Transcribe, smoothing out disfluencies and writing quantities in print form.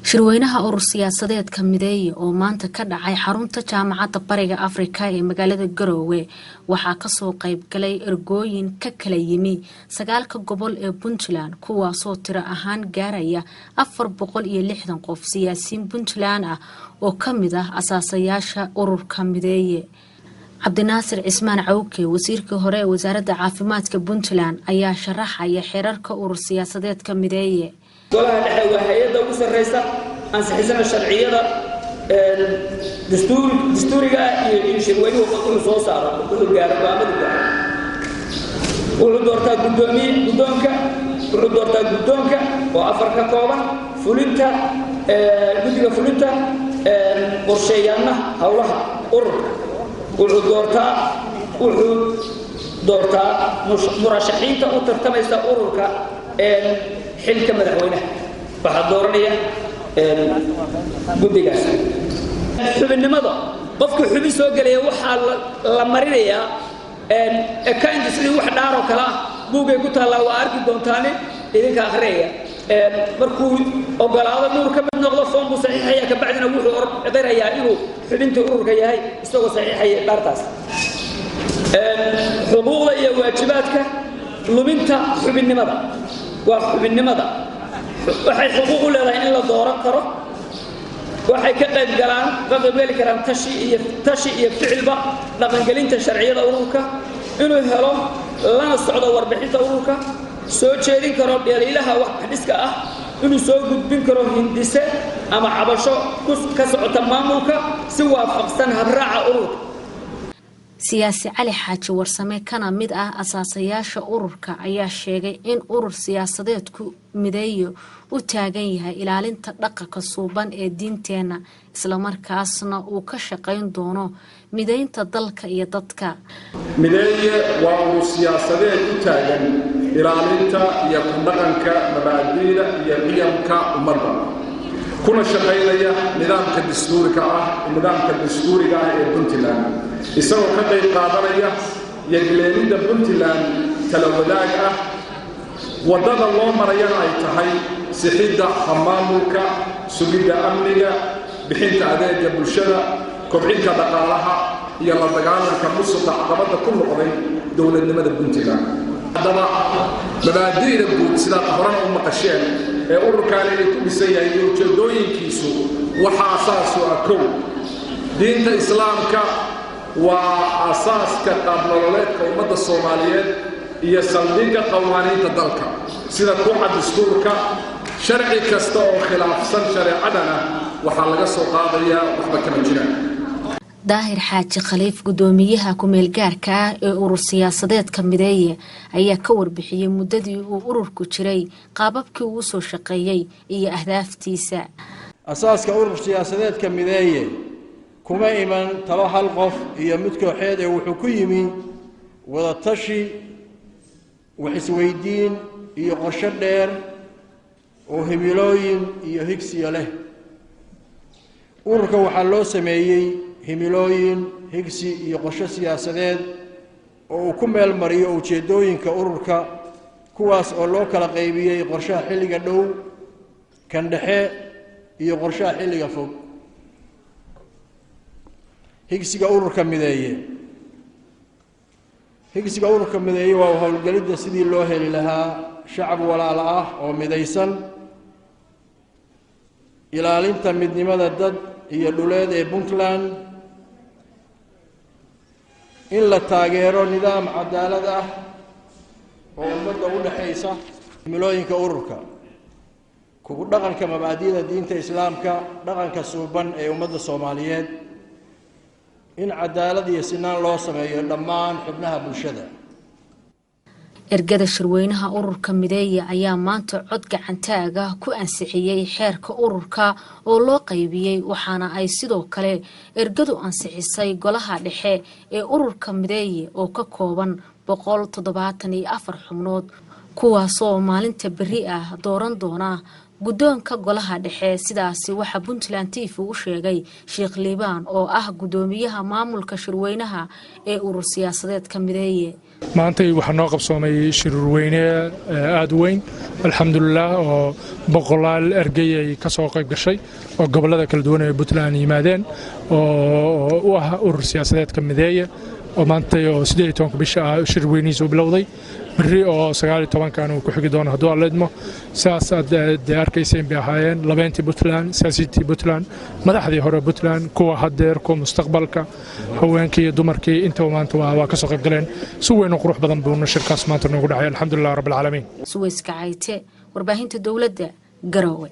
Shirweynaha urur siyaasadeedka Mideeye oo maanta ka dhacay xarunta Jaamacadda Bariga Afrika ee magaalada Garoowe waxaa kasoo qaybgalay ergooyin ka kala yimi sagaalka gobol ee Puntland, kuwaasoo tiro ahaan gaaraya 460 qof, siyaasiyiin Puntland ah oo kamid ah asaasayaasha ururka Mideeye. Cabdinaasir Cismaan Cawke, wasiirkii hore ee wasaaradda caafimaadka Puntland, ayaa sharaxaya xeerarka urur siyaasadeedka Mideeye. Golaha dhexe waa hay-adda ugu sarraysa ansixisana sharciyada dastuuriga ah iyo shirweynuhu inuu soo saaro, wuxuu gaaro go'aamadu gaaro. Wuxuu doortaa guddoomiye, guddoonka. Wuxuu doortaa guddoonka oo afar ka kooban, fulinta, guddiga fulinta, qorsheeyaanna howlaha ururka. Wuxuu doortaa murashaxiinta u tartamaysa ururka xilka madaxweynaha. Waxaa dooranaya guddigaas. Xubinnimada, qofka xubin soo gelaya waxaa la marinayaa ekaynta sidii wax dhaaroo kale ah. Buugay ku taallaa, waa arki doontaani idinka akhriyaya. Markuu ogolaado inuu ka mid noqdo, foom buu saxiixaya, kabacdina wuxuu qirayaa inuu xubintii ururka yahay isagoo saxiixaya dhaartaas. Xuquuqda iyo waajibaadka, luminta xubinnimada. Waa xubinnimada waxay xuquuq u leedahay in la dooran karo. Waxay ka qayb galaan, ka qaybgeli karaan tashi iyo ficilba dhaqangelinta sharciyada ururka, inuu helo lana socdo warbixinta ururka, soo jeedin karo dhaliilaha wax dhiska ah, inuu soo gudbin karo hindise ama cabasho ka socota maamulka si waafaqsan habraaca ururka. Siyaasi Cali Xaaji Warsame, kana mid ah asaasayaasha ururka, ayaa sheegay in urur siyaasadeedku Mideeyo u taagan yahay ilaalinta dhaqanka suuban ee diinteenna, islamarkaasna uu ka shaqayn doono mideynta dalka iyo dadka. Mideeye waa urur siyaasadeed u taagan ilaalinta iyo ku dhaqanka mabaadiida iyo qiyamka ummadda, kuna shaqaynaya nidaamka dastuuriga ah ee Puntland, isagoo ka qayb qaadanaya yagleelidda Puntland tala wadaag ah, waddada loo marayana ay tahay sixidda hab-maamulka, sugidda amniga, bixinta adeega bulshada, kobcinta dhaqaalaha iyo la dagaalanka musuqa caqabadda ku noqday dowladnimada Puntland. Haddaba, mabaadi'da guud, sidaad horena u maqasheen, ee ururkaani ay ku dhisan yahay iyo ujeeddooyinkiisu waxa asaasu ah: kow, diinta Islaamka waa asaaska qaabnololeedka ummadda Soomaaliyeed iyo saldhigga qawaaniinta dalka, sida kuca dastuurka. Sharci kasta oo khilaafsan shareecadana waxaa laga soo qaadayaa waxba kama jiraan. Daahir Xaaji Khaliif, gudoomiyaha ku-meelgaarka ah ee urur siyaasadeedka Mideeye, ayaa ka warbixiyey muddadii uu ururku jiray, qaababkii uu usoo shaqeeyey iyo ahdaaftiisa. Asaaska urur siyaasadeedka Mideeye kuma iman talo hal qof iyo mid kooxeed ee wuxuu ku yimi wadatashi, wax isweydiin iyo qorsho dheer oo himilooyin iyo higsiyo leh. Ururka waxaa loo sameeyey himilooyin, higsi iyo qorsho siyaasadeed oo uu ku meel mariyo ujeeddooyinka ururka, kuwaas oo loo kala qaybiyey qorshaha xilliga dhow, kan dhexe iyo qorshaha xilliga fog. Higsiga ururka Mideeye. Higsiga ururka Mideeye waa howlgelidda sidii loo heli lahaa shacab walaalo ah oo midaysan, ilaalinta midnimada dad iyo dhuleed ee Puntland, in la taageero nidaam cadaalad ah oo ummadda u dhexaysa. Himilooyinka ururka: kugu dhaqanka mabaadi'da diinta Islaamka, dhaqanka suuban ee ummadda Soomaaliyeed, in cadaalad iyo sinaan loo sameeyo dhammaan xubnaha bulshada. Ergada shirweynaha ururka Mideeye ayaa maanta cod gacantaaga ku ansixiyey xeerka ururka oo loo qaybiyey, waxaana ay sidoo kale ergadu ansixisay golaha dhexe ee ururka Mideeye oo ka kooban 174 xubnood, kuwaasoo maalinta beri ah dooran doona Guddoonka golaha dhexe. Sidaasi waxaa Puntland TV u sheegay Sheekh Liibaan oo ah guddoomiyaha maamulka shirweynaha ee urur siyaasadeedka Mideeye. Maantay waxaa noo qabsoomay shirweyne aada u weyn, alxamdulilah, oo boqolaal ergey ay ka soo qayb gashay oo gobollada kala duwan ee Puntland yimaadeen, oo u ah urur siyaasadeedka Mideeye, oo maantay oo 18-ka bisha ah shirweynihiisa u bilowday, berri oo 19-kan uu ku xigi doono hadduu Alla idmo. Sidaas aad dee arkayseen bay ahaayeen labeentii Puntland, siyaasiyiintii Puntland, madaxdii hore Puntland, kuwa haddeer, kuwa mustaqbalka, haweenkii iyo dumarkii, intaba maanta waa ka soo qayb galeen. Si weyn oo qurux badan buuna shirkaas maanta noogu dhacay, alxamdulilah rabbilcaalamiin. Suweys Kacayte, warbaahinta dowladda, Garowe.